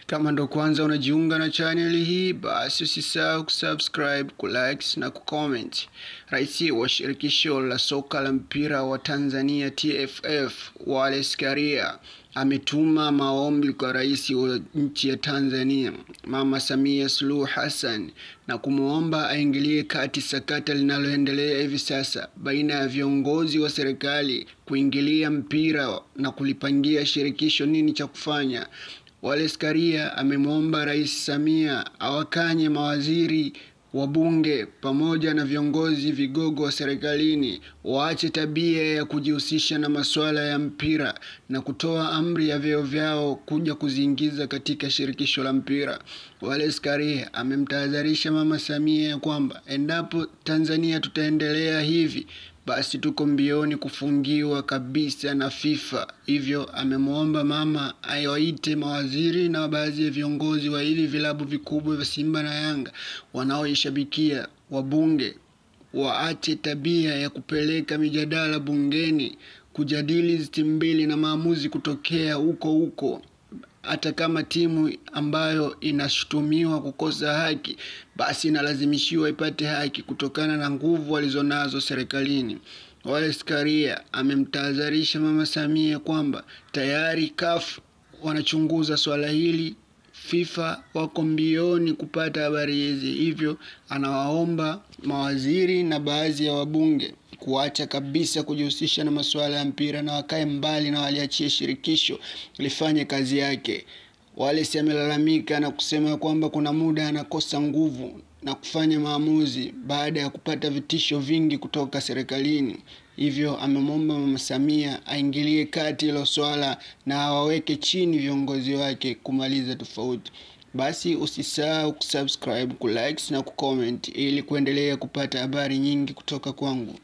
Kama ndo kwanza unajiunga na channel hii, basi usisahau kusubscribe, kulike na kucomment. Rais wa shirikisho la soka la mpira wa Tanzania TFF Wallace Karia ametuma maombi kwa rais wa nchi ya Tanzania Mama Samia Suluhu Hassan na kumwomba aingilie kati sakata linaloendelea hivi sasa baina ya viongozi wa serikali kuingilia mpira na kulipangia shirikisho nini cha kufanya. Wallace Karia amemwomba Rais Samia awakanye mawaziri, wabunge pamoja na viongozi vigogo wa serikalini waache tabia ya kujihusisha na masuala ya mpira na kutoa amri ya vyeo vyao kuja kuziingiza katika shirikisho la mpira. Wallace Karia amemtahadharisha Mama Samia ya kwamba endapo Tanzania tutaendelea hivi, basi tuko mbioni kufungiwa kabisa na FIFA. Hivyo amemwomba mama awaite mawaziri na baadhi ya viongozi wa hivi vilabu vikubwa vya Simba na Yanga wanaoishabikia, wabunge waache tabia ya kupeleka mijadala bungeni kujadili timu mbili na maamuzi kutokea huko huko. Hata kama timu ambayo inashutumiwa kukosa haki, basi inalazimishiwa ipate haki kutokana na nguvu walizonazo serikalini. Wallace Karia amemtahadharisha Mama Samia kwamba tayari CAF wanachunguza swala hili, FIFA wako mbioni kupata habari hizi. Hivyo anawaomba mawaziri na baadhi ya wabunge kuacha kabisa kujihusisha na masuala ya mpira na wakae mbali na waliachie shirikisho lifanye kazi yake. Wallace amelalamika na kusema kwamba kuna muda anakosa nguvu na kufanya maamuzi baada ya kupata vitisho vingi kutoka serikalini. Hivyo amemwomba Mama Samia aingilie kati hilo swala na awaweke chini viongozi wake kumaliza tofauti. Basi usisahau kusubscribe, kulike na kucomment ili kuendelea kupata habari nyingi kutoka kwangu.